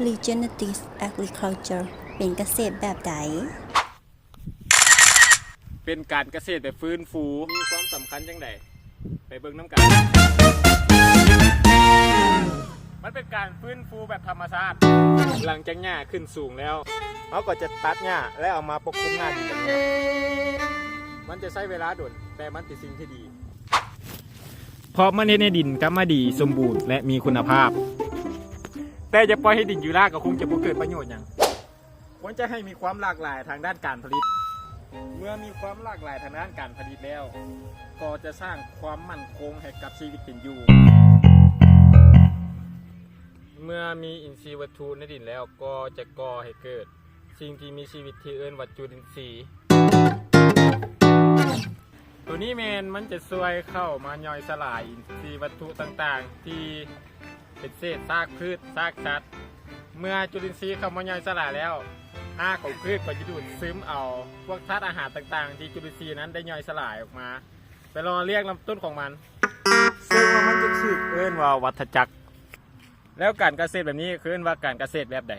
Regenerative Agriculture ເປັນກະເສດແບບໃດ? ເປັນການກະເສດແບບຟື້ນຟູ. ມີຄວາມສຳຄັນຈັ່ງໃດ? ໄປເບິ່ງນຳກັນ. ມັນເປັນການຟື້ນຟູແບບທຳມະຊາດ. ຫຼັງຈາກຫຍ້າຂຶ້ນສູງແລ້ວ, ເຮົາກໍຈະຕັດຫຍ້າ ແລະ ເອົາມາປົກຄຸມໜ້າດິນແບບນີ້. ມັນຈະໃຊ້ເວລາດົນ, ແຕ່ມັນເປັນສິ່ງທີ່ດີ. ເພາະມັນເຮັດໃຫ້ດິນກັບມາດີສົມບູນ ແລະ ມີຄຸນນະພາບ. ແຕ່ຢ່າປ່ອຍໃຫ້ດິນຢູ່ລາກ ກໍຄົງຈະບໍ່ເກີດປະໂຫຍດຫຍັງ. ຄວນຈະໃຫ້ມີຄວາມຫຼາກຫຼາຍທາງດ້ານການຜະລິດ. ເມື່ອມີຄວາມຫຼາກຫຼາຍທາງດ້ານການຜະລິດແລ້ວ, ກໍຈະສ້າງຄວາມໝັ້ນຄົງໃຫ້ກັບຊີວິດເປັນຢູ່. ເມື່ອມີອິນຊີວັດຖຸໃນດິນແລ້ວ, ກໍຈະກໍ່ໃຫ້ເກີດສິ່ງທີ່ມີຊີວິດທີ່ເອີ້ນວ່າຈຸລິນຊີ. ໂຕນີ້ແມ່ນມັນຈະຊ່ວຍເຂົ້າມາຍ່ອຍສະຫຼາຍອິນຊີວັດຖຸຕ່າງໆ ທີ່ເປັນເສດຊາກພືດ, ຊາກສັດ. ເມື່ອຈຸລິນຊີເຂົ້າມາຍ່ອຍສະຫຼາຍແລ້ວ, ຮາກຂອງພືດກໍຈະດູດຊຶມເອົາພວກທາດອາຫານຕ່າງໆ ທີ່ຈຸລິນຊີນັ້ນໄດ້ຍ່ອຍສະຫຼາຍອອກມາ ໄປຫຼໍ່ລ້ຽງລຳຕົ້ນຂອງມັນ, ເຊິ່ງວ່າມັນຈະຖືກເອີ້ນວ່າວັດທະຈັກ. ແລ້ວການກະເສດແບບນີ້ເອີ້ນວ່າການກະເສດແບບໃດ?